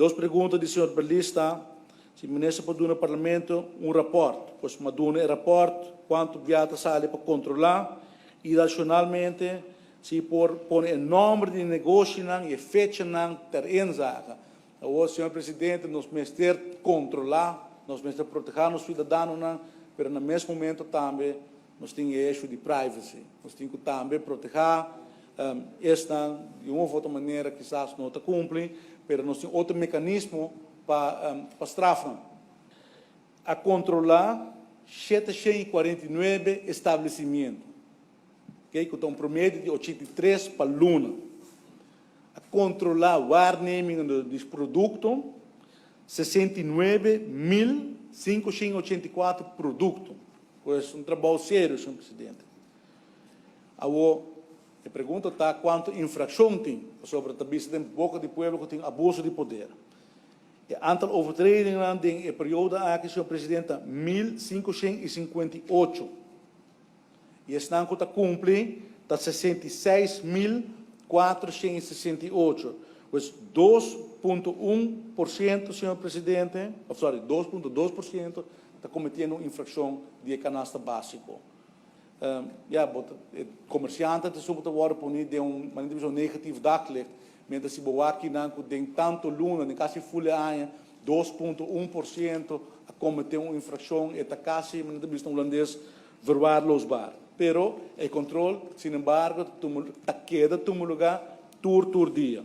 Dos pregunta di señor Berlista: si minister por duna parlamento un rapport, pues m'a duna e rapport kuantu biaha ta sali pa kontrolá i adicionalmente si por pone e nòmber di negoshinan i e fechanan ter inzage. Awor, señor presidente, nos mester kontrolá, nos mester protehá nos siudadanonan, pero na mes momento tambe nos tin e issue di privacy. Nos tin ku tambe protehá esnan di un òf otro manera kisas no ta kumpli, pero nos tin otro mekanismo pa straf nan. A kontrolá 749 establesimentu, okay, ku ta un promedio di 83 pa luna. A kontrolá waarneming di produkto, 69.584 produkto. Pues un trabou serio, señor presidente. Awor, e pregunta ta kuantu infrakshon tin, pasobra ta bisa den boka di pueblo ku tin abuso di poder. E aantal overtredingen den e periodo aki, señor presidente, 1.558. I esnan ku ta kumpli ta 66.468. Pues 2.1%, señor presidente, oh, sorry, 2.2% ta kometiendo un infrakshon di kanasta básiko. Ja, but e komersiante ta super te worden poni den un manera di negatief daglicht, mientras si bo wak nan ku den tantu luna, den kasi full aña, 2.1% a kometé un infrakshon, e ta kasi, manera di bisa hulandes, verwaarloosbaar. Pero e kontrol, sin embargo, ta keda tuma lugá tur dia.